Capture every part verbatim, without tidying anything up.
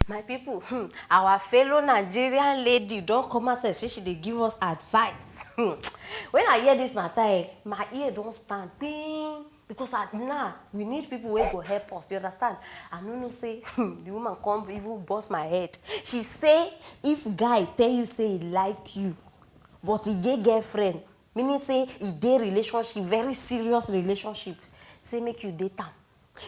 My people, hmm, our fellow Nigerian lady don come outside say she dey give us advice. Hmm. When I hear this matter, eh, my ear don stand ping, because at now we need people wey go help us. You understand? I no know say, hmm, the woman come even burst my head. She say if guy tell you say he like you, but he get girlfriend, meaning say he dey relationship, very serious relationship, say make you date am.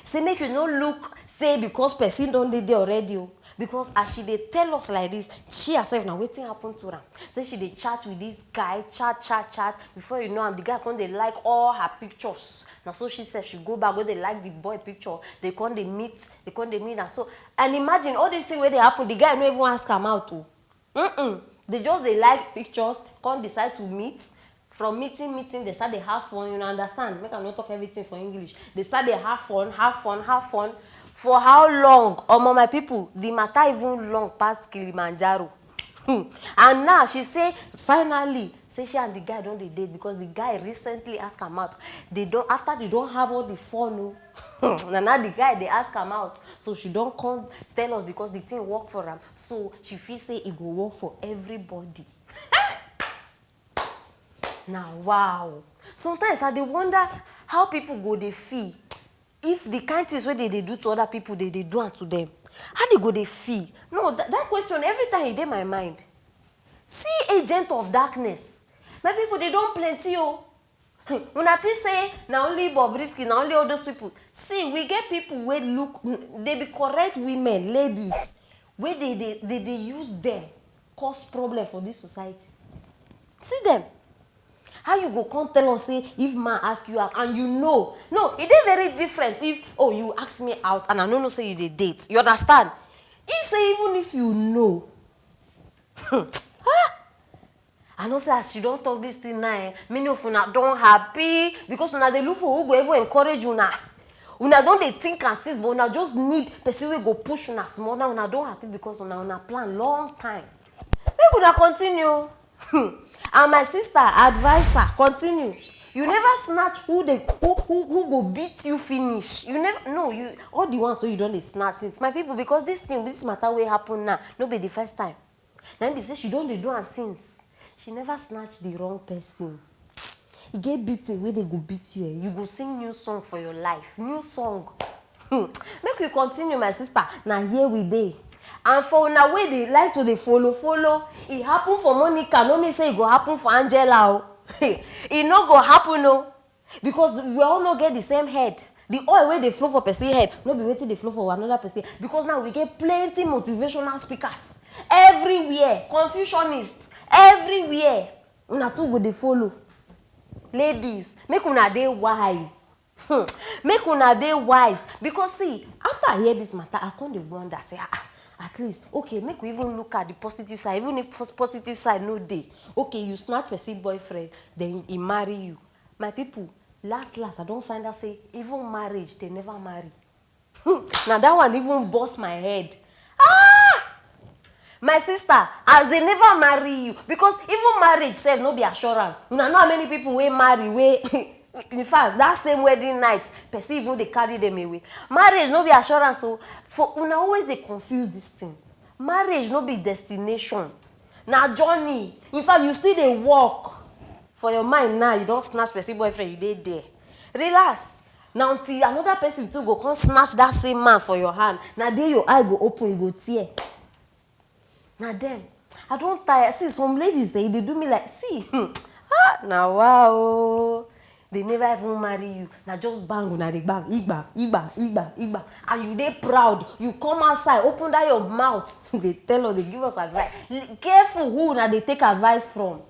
Say make you no look say because person don dey there already o. Because as she dey tell us like this, she herself, na wetin happen to am. Say she dey chat with this guy, chat, chat, chat. Before you know am, the guy come dey like all her pictures. Na so she sef, she go back, go dey like the boy picture. They come dey meet, they come dey meet. Na so, and imagine all this thing wey dey happen, the guy no even ask am out o. Mm-mm. They just dey like pictures, come decide to meet. From meeting, meeting, they start dey have fun. You know, understand? Make I no talk everything for English. They start dey have fun, have fun, have fun. For how long? Omo, my people, the matter even long pass Kilimanjaro. Hmm. And now she say finally say she and the guy don dey date, because the guy recently ask am out. They don, after they don have all the fun o. Na now the guy dey ask am out, so she don come tell us because the thing work for am, so she feel say e go work for everybody. Na wow. Sometimes I dey wonder how people go dey feel if the kind things wey they dey do to other people, they dey do am to them. How they go dey feel? No, that, that question every time e dey my mind. See, agent of darkness. My people, they don plenty o. Hmm, una think say na only Bobrisky, na only all those people? See, we get people wey look, they be correct women, ladies, wey they dey, they dey use them cause problem for this society. See them. How you go come tell us say if man ask you out and you know? No, e dey very different if, oh, you ask me out and I no know say you dey date. You understand? He say even if you know, I know say as she don talk this thing now, eh, many of una don happy because una dey look for who go even encourage una. Una don dey think and since, but una just need person wey go push una small. Now una don happy because una, una plan long time. Make una continue. And my sister, advise her, continue. You never snatch who dey, who, who, who go beat you finish. You never, no, you, all the ones wey you don dey snatch since, my people, because this thing, this matter wey happen now, no be the first time. Na im be say she don dey do am since. She never snatch the wrong person. E get beating wey dey go beat you, eh? You go sing new song for your life. New song. Hmm. Make we continue, my sister. Na here we dey. And for una wey dey like to dey follow follow, e happen for Monica, no mean say e go happen for Angela o. E no go happen o. Because we all no get the same head. The oil wey dey flow for person head no be wetin dey flow for another person. Because now we get plenty motivational speakers everywhere, confucionists everywhere. Una too go dey follow. Ladies, make una dey wise. Hmm. Make una dey wise, because see, after I hear this matter, I come dey wonder say, ah, ah, at least, okay, make we even look at the positive side, even if pos-, positive side no dey. Okay, you snatch person boyfriend, then he marry you. My people, last last, I don find out say even marriage, they never marry. Hmm. Na that one even burst my head. Ah! My sister, as they never marry you, because even marriage sef no be assurance. Una know how many people wey marry, wey, in fact, that same wedding night, person even dey carry them away. Marriage no be assurance o. For una always dey confuse this thing. Marriage no be destination. Na journey. In fact, you still dey work. For your mind now, you don snatch person boyfriend, you dey there. Relax. Na until another person too go come snatch that same man for your hand, na there your eye go open, you go tear. Na them. I don tire. See, some ladies, eh, they do me like, see, hmm, ah, na wow. They never even marry you. Na just bang, una dey bang, igba, igba, igba, igba. And you dey proud. You come outside, open that your mouth. They tell us, they give us advice. L-, careful who una dey take advice from.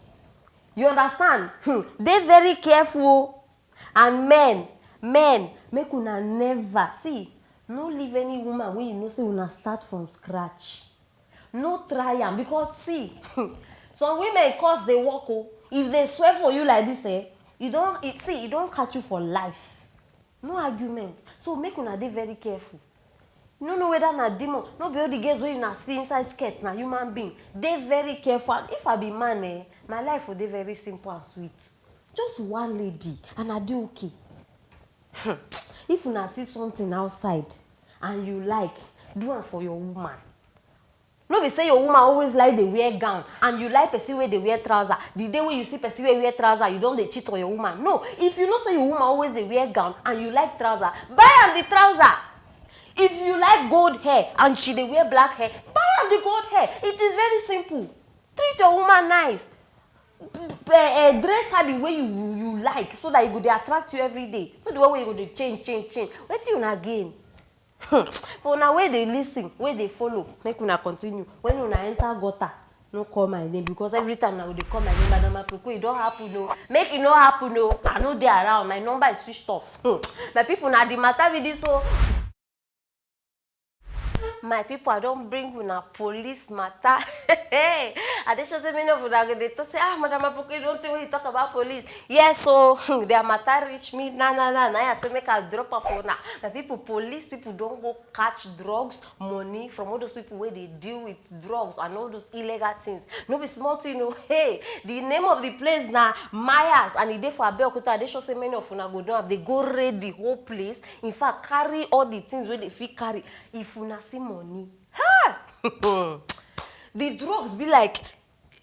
You understand? Hmm. Dey very careful o. And men, men, make una never, see, no leave any woman wey you know say una start from scratch. No try am, because see, some women curse dey work o. If they swear for you like this, eh, you don, it, see, e don catch you for life. No argument. So make una dey very careful. You no know whether na demon. No be all the girls wey una see inside skirt na human being. Dey very careful. And if I be man, eh, my life go dey very simple and sweet. Just one lady and I dey okay. Hmm. If una see something outside and you like, do am for your woman. No be say your woman always like dey wear gown and you like person wey dey wear trouser. The day wey you see person wey wear trouser, you don dey cheat on your woman. No, if you know say your woman always dey wear gown and you like trouser, buy am the trouser. If you like gold hair and she dey wear black hair, buy am the gold hair. It is very simple. Treat your woman nice. Uh, dress her the way you you like, so that e go dey attract you every day, not the way wey you go dey change, change, change. Wetin una gain? For una wey dey listen, wey dey follow, make una continue. When una enter gutter, no call my name, because every time una go dey call my name, Madam Aproko, e don happen o. Make e no happen o. I no dey around. My number is switched off. My people, na the matter be this o. My people, I don bring una police matter. I dey sure say many of una go dey talk say, "Ah, Madam Aproko, you don't think when you talk about police." Yes, so their matter reach me. Na, na, na, na, I say make I drop am for una. My people, police people don go catch drugs, money from all those people wey dey deal with drugs and all those illegal things. No be small thing o. Hey, the name of the place na Myers, and e dey for Abeokuta. I dey sure say many of una go don have. They go raid the whole place. In fact, carry all the things wey they fit carry. If una see money, ha! The drugs be like,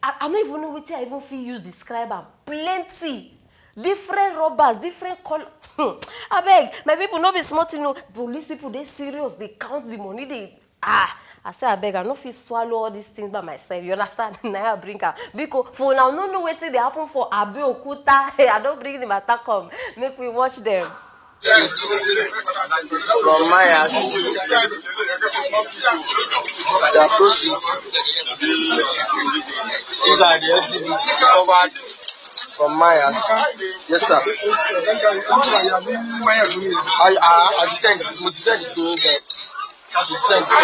I, I no even know wetin I even fit use describe am. Plenty. Different rubbers, different color. Abeg, my people, no be small thing o. Police people dey serious, dey count the money, dey, ah, I say, abeg, I no fit swallow all these things by myself. You understand? Na I bring am. Because for now, no know wetin dey happen for Abeokuta. I don bring the matter come. Make we watch them. From Myers, they are proceed. These are the exhibits recovered from Myers. Yes, sir. I, I, I descend, mo descend sí yín gan. Mo desend sí,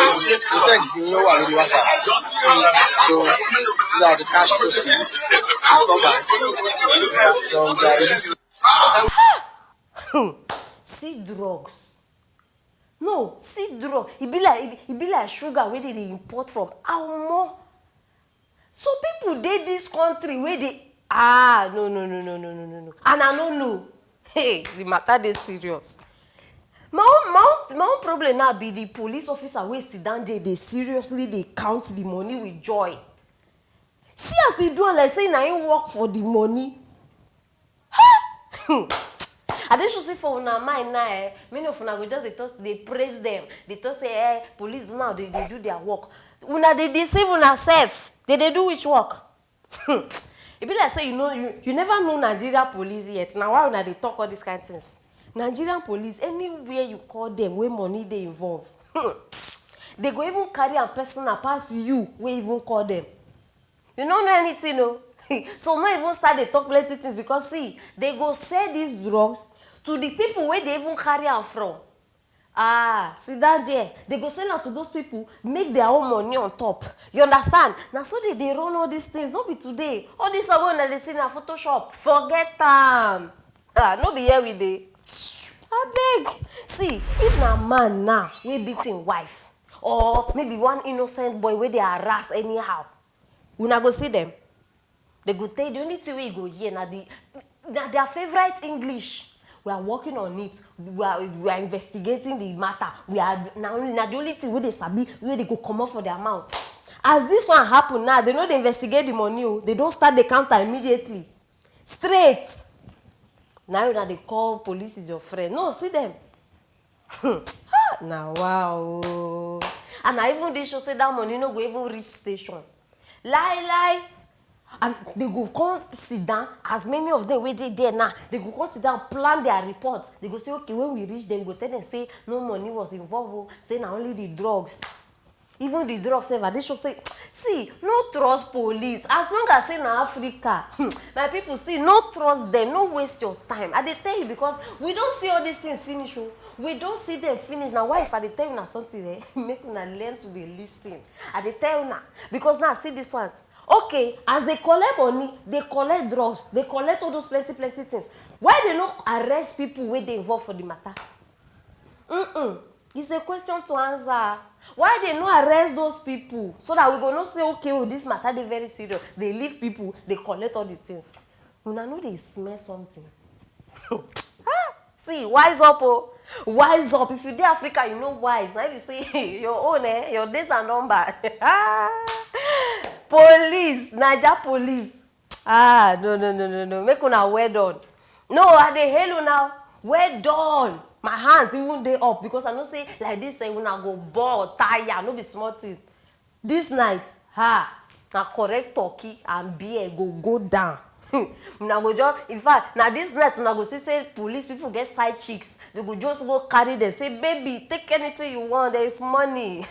mo desend sí yín, ó wà lórí WhatsApp. So, these are the cash proceeds recovered from the illicit. See drugs. No, see drug. E be like, e be like sugar wey dey dey import from Omo. So people dey this country wey dey, ah, no, no, no, no, no, no, no, no. And I no know. Hey, the matter dey serious. My own, my own, my own problem now be the police officer wey sit down there dey seriously dey count the money with joy. See as e do am like say na him work for the money. Ha! I dey sure say for una mind now, eh, many of una go just dey talk, dey praise them, dey talk say, eh, police now dey dey do their work. Una dey deceive una sef. They dey do which work? E be like say you know, you, you never know Nigeria police yet. Na why una dey talk all these kind things. Nigerian police, anywhere you call them, wey money dey involve, they go even carry am personal pass you wey even call them. You no know anything o. So no even start dey talk plenty things, because see, they go sell these drugs to the people wey dey even carry am from. Ah, sit down there. They go sell am to those people, make their own money on top. You understand? Na so they dey run all these things. No be today. All this one wey una dey see na Photoshop. Forget am. Ah, no be here we dey. Abeg. See, if na man now wey beat him wife, or maybe one innocent boy wey dey harass anyhow, una go see them. They go tell you, the only thing wey you go hear na the, na their favourite English. We are working on it. We are, we are investigating the matter. We are, na only, na the only thing wey they sabi, wey dey go comot for their mouth. As this one happen now, they no dey investigate the money o. They don start the counter immediately. Straight. Na una dey call police is your friend. No, see them. Ha! Na wow o. And I even dey sure say that money no go even reach station. Lie, lie. And they go come sit down, as many of them wey dey there now, they go come sit down, plan their report. They go say, okay, when we reach them, we go tell them say no money was involved o, say na only the drugs. Even the drugs sef, I dey sure say, see, no trust police. As long as say na Africa, hmm, my people, see, no trust them, no waste your time. I dey tell you, because we don see all these things finish o. We don see them finish. Na why, if I dey tell una something, eh, make una learn to dey listen. I dey tell una, because now see these ones. Okay, as they collect money, they collect drugs, they collect all those plenty, plenty things. Why they no arrest people wey dey involved for the matter? Mm-mm. It's a question to answer. Why they no arrest those people, so that we go know say, okay o, this matter dey very serious? They leave people, they collect all the things. Una no dey smell something? Ah, see, wise up o. Wise up. If you dey Africa, you know wise. Now if you say your own, eh, your days are number. Police, Naija police. Ah, no, no, no, no, no. Make una well done. No, I dey hail una. Well done. My hands even dey up because I know say like this, eh, una go ball tire. No be small thing. This night, ha, na correct turkey and beer go go down. Una go just, in fact, na this night una go see say police people get side chicks. They go just go carry them, say, "Baby, take anything you want. There is money."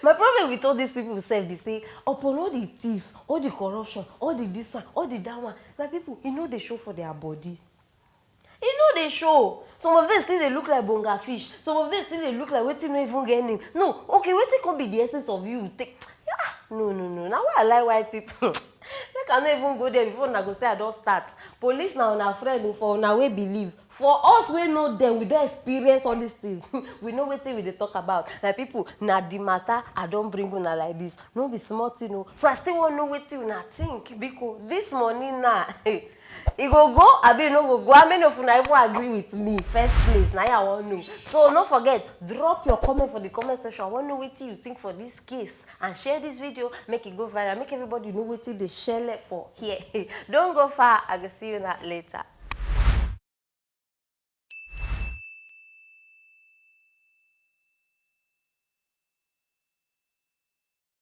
My problem with all these people sef be say, upon all the thief, all the corruption, all the this one, all the that one, my people, e no dey show for their body. E no dey show. Some of them still dey look like bonga fish. Some of them still dey look like wetin no even get name. No, okay, wetin come be the essence of you? Take, ah, no, no, no. Na why I like white people. Make I no even go there before una go say I don start. Police na una friend o, for una wey believe. For us wey know them, we don experience all these things. We know wetin we dey talk about. My people, na the matter I don bring una like this. No be small thing o. So I still wan know wetin una think. Biko, this money na, e go go, abi e no go go? How many of una even agree with me? First place, na I wan know. So no forget, drop your comment for the comment section. I wan know wetin you think for this case, and share this video, make e go viral, make everybody know wetin dey shele for here. Don go far, I go see una later.